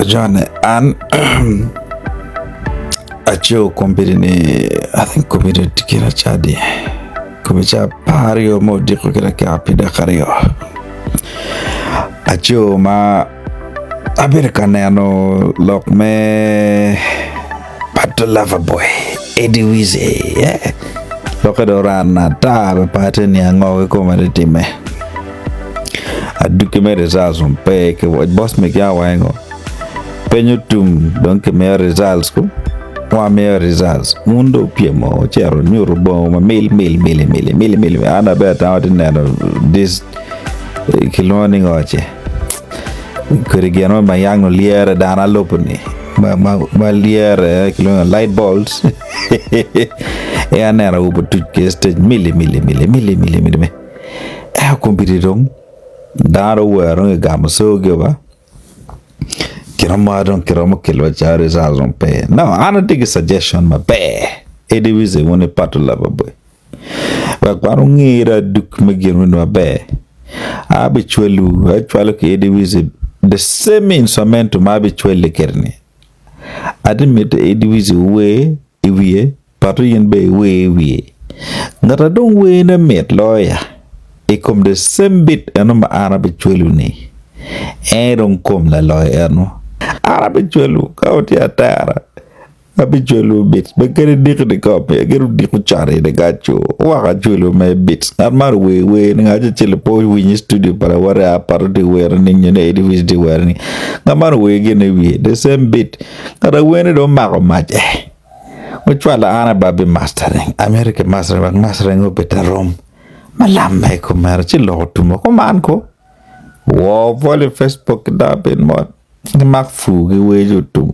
Ajone an aco kombeddi ni I think kombeddi tye kine ca adi kombeddi ca 12 me odiko ki dakika 32 aco ma abedo ka neno lok me Pato Lover Boy Eddy Wizzy lokke dong oran ata pe atye niang ngo kikome tye timme. Adwogi me results dong pe ki boss me ki awa ngo peny otum dong kimiyo results ku wamiyo results un dong opyemo ocito onyuto bongo ma mil mil mili mili mili mili an aber atamo atye neno this kilwongo ni ngo ce kodi gin mo ma yang olyere dano alubo ni ma lyere kilwongo ni light bulbs en aneno awobe otuc ki stage mili mili mili mili mili mili Ento kombeddi dong dano owero nyo gamo cogi ba kit ma dong kiromo kelo calo results dong pe. No an atye ki suggestion maber Eddy Wizzy wun ipato lover boy wek wan wunge aduk me gin moni maber abicwalo acwalo ki Eddy Wizzy the same instrumental ma abicwale kwede ni atye mito Eddy Wizzy ower i wiye Pato in bene iwer i wiye. Ngat a dong werne mit loya i kom the same beat eno ma an abicwalo ni en dong kom laloyo eno. An abicwalo ka wutye atera abicwalo beat bene kadi diki ni ka omiya kadi odiko con eni ka aco weko acwalo mere beat ngat man ower wer ni ngat acel pe owinyo i studio pa lawote a pato tye wero ni nyo ni Eddy Wizzy tye wero ni ngat man ower gin i wiye the same beat ngat a werne dong omako mac eh. Ocwalo an i bar mastering, amito ki mastering wek mastering obed arom ma lamme i komera ci lok otum woko kuman ko woo bwol i facebook ki dok abed mot gimak pur ki wer ci otum.